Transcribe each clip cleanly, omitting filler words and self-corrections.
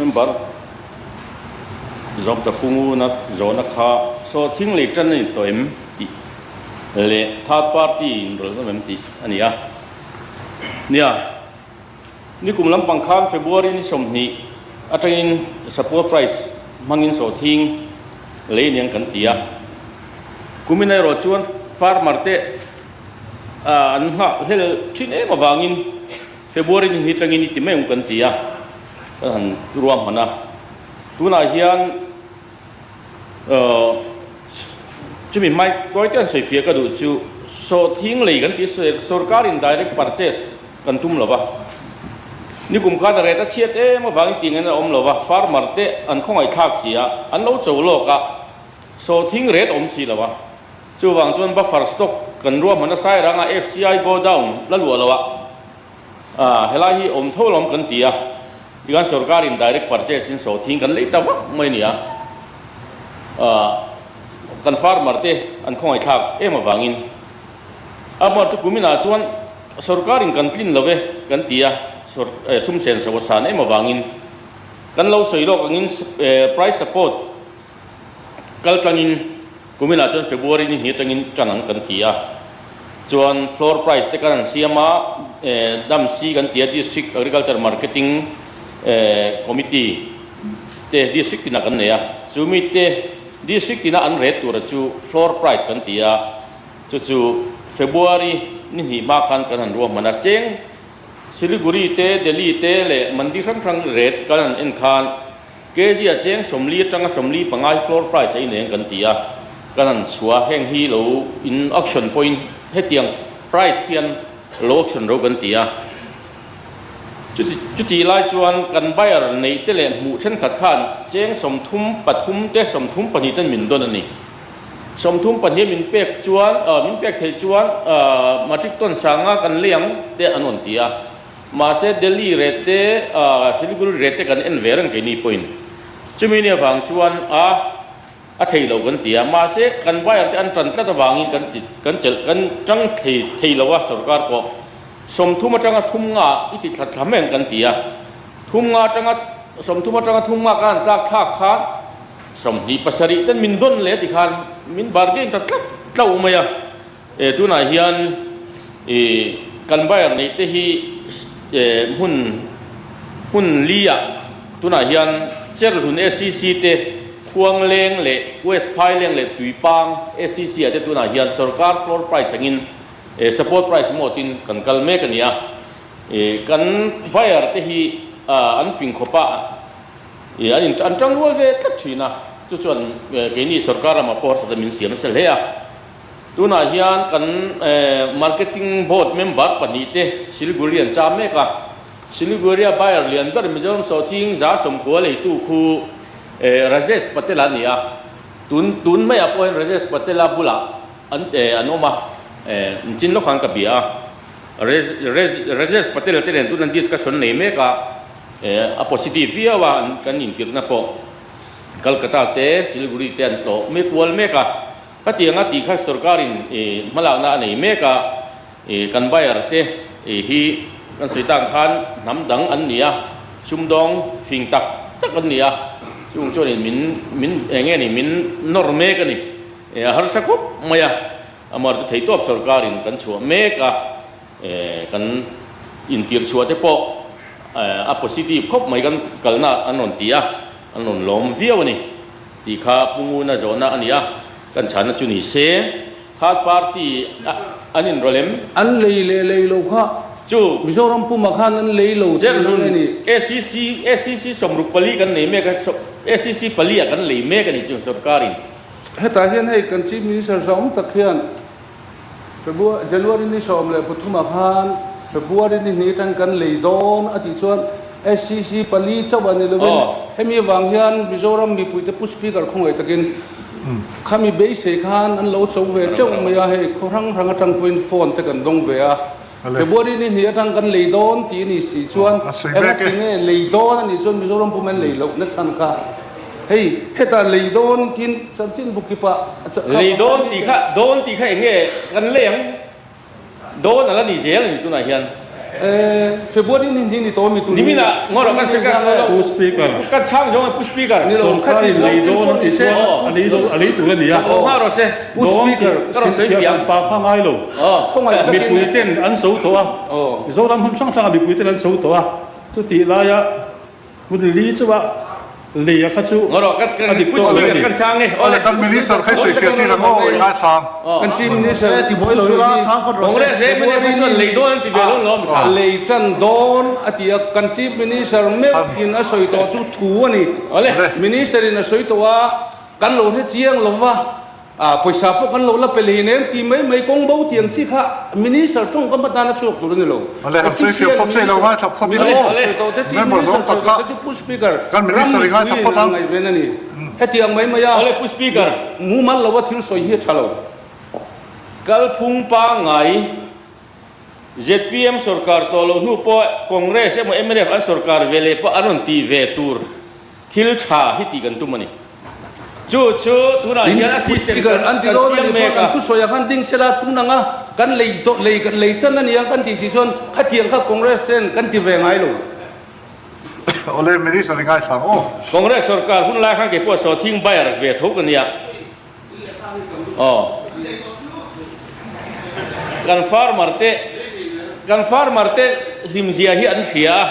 Member Zawmta Pu Nguna zawhna kha sawhthing lei tan a ni tawh em tih leh third party in rawlh nawm em tih a ni a. Nia, nikum lampang khan February ni 20 atangin support price hmangin sawhthing lei aniang kan ti a. Kumin erawh chuan farmer te an nghah hlel thin em avangin February ni hnih atangin i ti mai ang kan ti a, kan han ruahman a. Tunah hian chumi hmai kawi te an sawi fiah ka duh chu sawhthing lei kan tih sorkarin direct purchase kan tum lo va. Nikum khan a ret a chhiat em avangin tih ngaihna a awm lo va, farmer te an khawngaihthlak si a, an lo cho lawk a, sawhthing ret awm si lo va. Chuvang chuan buffer stock kan ruahman a Sairanga FCI godown la luah loh ah helai hi awm tho lawm kan ti a, tikhan sorkar in direct purchase in sawhthing kan lei ta vak mai a ni a, kan farmer te an khawngaihthlak em avangin a hmar chu kumin ah chuan sorkar in kan tlin lo e kan ti a, sum sen so a san em avangin kan lo sawi lawk angin price support Kal tlangin kuminah chuan February ni hnih atangin tan ang kan ti a, chuan floor price te kan han siam a, DAMC kan ti a, District Agriculture Marketing Committee te district tinah kan nei a, chu mi te district tina an rate tura chu floor price kan ti a, chu chu February ni hnih hma khan kan han ruahman a, cheng Siliguri te, Delhi te leh Mandi hrang hrang rate kan han en khan Kg a cheng 40 atanga 45 hi floor price a ineng kan ti a, kan han chhuah a, heng hi lo in auction pawhin hetiang price hian lo auction ro kan ti a. Chuti chutih lai chuan kan buyer neih te leh hmuh thenkhat khan cheng 33 te 32 ten min dawn a ni. 32 min pek chuan min pek theih chuan matric ton sanga kan lei ang te an rawn ti a. Mahse Delhi rate te, Siliguri rate te kan en ve reng keini pawhin chumi ni avang chuan a a thei lo kan ti a, mahse kan buyer te an tan tlat avangin kan ti kan chelh kan tang thei thei lo a sorkar pawh 30 atanga thum nga i ti thla thla mai ang kan ti a, thum nga atanga 30 atanga thum nga kan han tlak thlak khan 27 ten min dawn leh ti khan min bargain ta tlat tlo mai a. E tunah hian i kan buyer neih te hi e hmun hmun li ah tunah hian Cherhlun SCC te Khuangleng leh West Phaileng leh Tuipang SCC ah te tunah hian sorkar floor price angin e support price mawt in kan kal mek a ni a. E kan buyer te hi an fing khawp a e an in an tangrual ve tlat thin a, chu chuan keini sorkar lamah pawh harsatna min siam nasa hle a. Tunah hian kan Marketing Board member pahnihte Siliguri an cham mek a. Siliguri-a buyer lian ber Mizoram Sawhthing 90 leitu khu Rajesh Patel a ni a. Tun tun maiah pawh hian Rajesh Patel-a bulah an an awm a, chin lawk khan ka bia a. Rajesh Patel te nen tun an discussion nei mek a, a positive viau a kan intirhna pawh Calcutta te Siliguri te an tlawh mek kual mek a. Khatianga tih kha sorkarin hmalakna a nei mek a, kan buyer te hi kan sawi tak khan hnam dang an ni a, sumdawng fing tak tak an ni a, chung chuanin min min eng nge ni min nawr mek a ni, a harsa khawp mai a, amah chu theitawp sorkarin kan chhuah mek a, kan intirh chhuah te pawh a positive khawp mai kan kalna an rawn ti a, an rawn lawm viau a ni. Tih kha Pu Nguna zawhna a ni a, kan chhanna chu ni se, third party an inrawlh em? An lei leh lei lo kha Chu. Mizoram pumah khan an lei lo tih na nge ni? ACC ACC 64 kan nei mek a, ACC pali ah kan lei mek a ni chu sorkarin. Hetah hian hei kan Chief Minister zawng tak hian February January ni 13 ah khan February ni hnih atang kan lei dawn a tih chuan SCC pali chauh a ni lovin hemi avang hian Mizoram mipuite Pu Speaker khawngaih takin khami beisei khan an lo cho ve teuh mai a, hei khaw hrang hrang atang pawhin phone te kan dawng ve a, February ni hnih atang kan lei dawn tih a ni si chuan engati nge lei dawn a nih chuan Mizoram pum an lei loh na chhan kha hei hetah lei dawn tin chanchin bu kipah Lei dawn tih kha dawn tih kha eng nge kan lei ang dawn a la ni zel a ni tunah hian. February ni hnih ni tawh mi tur Nimin ah ngawrh kan sawi ka Pu Speaker. Kan chhang zawng e Pu Speaker. Sorkar in lei dawn a tih chuan a lei dawn a lei tur a ni a. Aw nghah rawh se. Pu Speaker. Ka rawn sawi fiam. Pa kha ngai lo. Mipui ten an so tawh a. Mizoram hmun hrang hrang ah mipui ten an so tawh a. Chutih laia Hun li chauh a lei a kha chu a dik tawk lo a ni. Awle kan Minister kha i sawi fiah tir ang aw i ngaithlang. Kan Chief Minister lei tan dawn a ti a, kan Chief Minister meuh in a sawi tawh chu thu a ni. Minister in a sawi tawh a, kan lo hre chiang lova. A pawisa pawh kan lo la pe lei nem ti mai mai kawng bo tiang chi kha Minister tawngkam atana chhuak tur a ni lo. Awle han sawi fiah phawt se lo ngaithla phawt ila aw. Member zawng tak kha Pu Speaker kan ram Minister i ngaithla mipuiin phawt an ang. ngaihven a ni. Hetiang mai mai a Awle Pu Speaker. Mumal lo a thil sawi hi a tha lo. Kalphung pangngai zpm sorkar tawh lo hnu pawh Congress emaw mnf an sorkar ve leh pawh an rawn ti ve tur. Thil tha hi tih kan tum a ni. Chu chu tunah hian a system kan siam mek a. An thusawi ang khan ding sela tun anga kan lei lei lei tan a ni ang kan tih si chuan khatiang kha Congress ten kan ti ve ngai lo. Awle Minister i ngaithlang aw. Congress sorkar hun lai khan kei pawh sawhthing buyer ve tho ka nia. Aw. Kan farmer te kan farmer te hlimzia hi an hria a.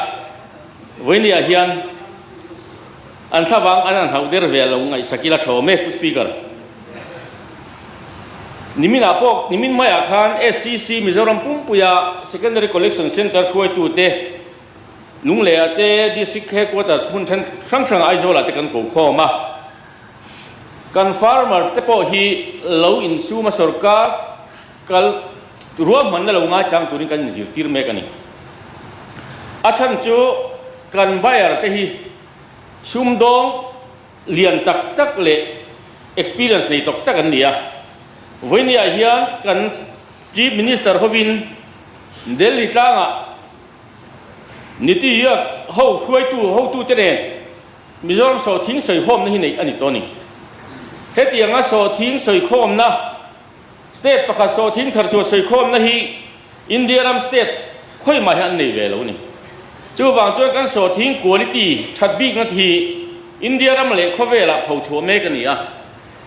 Vawinia hian an thlavang an han hauh der ve lo ngaihsak ila tha awm e Pu Speaker. Niminah pawh nimin maiah khan SCC Mizoram pumpuia Secondary Collection Centre hruaitute Lungleiah te District Headquarters hmun then hrang hrang Aizawlah te kan ko khawm a. Kan farmer te pawh hi lo insum a sorkar Kal ruahmanna lo ngaichang turin kan inzirtir mek a ni. A chhan chu kan buyer te hi sumdawng lian tak tak leh experience nei tawk tak an ni a. Vawinia hian kan Chief Minister hovin Delhi tlangah Niti Aayog ho hruaitu hotute nen Mizoram sawhthing sawikhawmna hi neih a ni tawh a ni. Hetianga sawhthing sawikhawmna State pakhat sawhthing thar chuan sawikhawmna hi India ram state khawimah hian an nei ve lo a ni. Chuvang chuan kan sawhthing quality that bikna hi India ram leh khawvelah pho chhuah mek a ni a.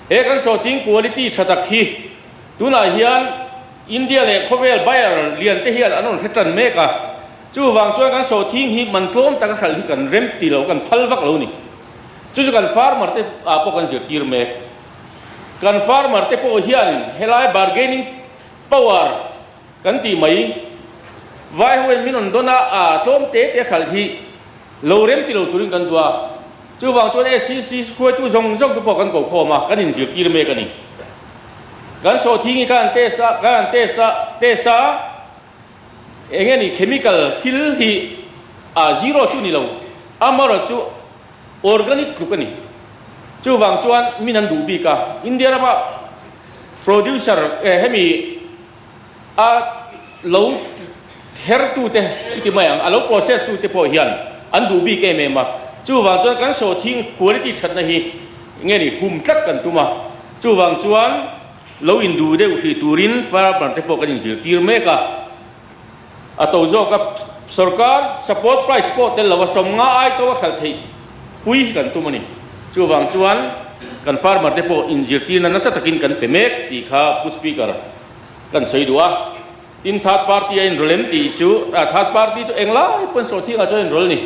He kan sawhthing quality tha tak hi tunah hian India leh khawvel buyer lian te hian an rawn hre tan mek a. Chuvang chuan kan sawhthing hi man tlawm taka hralh hi kan rem ti lo, kan phal vak lo a ni. Chu chu kan farmer te ah pawh kan zirtir mek. Kan farmer te pawh hian helai bargaining power kan tih mai vai ho in min rawn dawn a, a tlawm te te hralh hi lo rem ti lo turin kan duh a. Chuvang chuan SCC hruaitu zawng zawng te pawh kan ko khawm a, kan inzirtir mek a ni. Kan sawhthing hi kan han test a, kan han test a, test a, eng nge ni chemical thil hi a zero chu ni lo, amaherawhchu Organic tluk a ni. Chuvang chuan min an duh bik a, India rama producer hemi a lo her tute chuti mai ang, a lo process tute pawh hian an duh bik em em a. Chuvang chuan kan sawhthing quality thatna hi nge ni hum tlat kan tum a. Chuvang chuan lo induh deuh hrih turin farmer te pawh kan inzirtir mek a. A to zawk a, sorkar support price pawh tel lo a 50 ai to a khalh theih pui hi kan tum a ni. Chuvang chuan kan farmer te pawh inzirtirna nasa takin kan pe mek tih kha Pu Speaker kan sawi duh a. Tin third party a inrawlh em tih chu, third party chu englai pawn sawhthingah chuan a inrawlh a ni.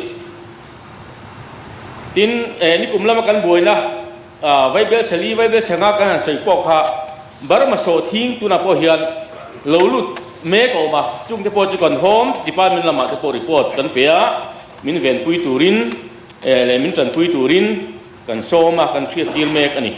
Tin nikum lama kan buaina Vaibel chheli, Vaibel chhenga kan han sawi pawh kha Burma sawhthing tunah pawh hian lo lut mek a awm a, chungte pawh chu kan Home Department lamah te pawh report kan pe a, min venpui turin leh min tanpui turin kan sawm a, kan hriattir mek a ni.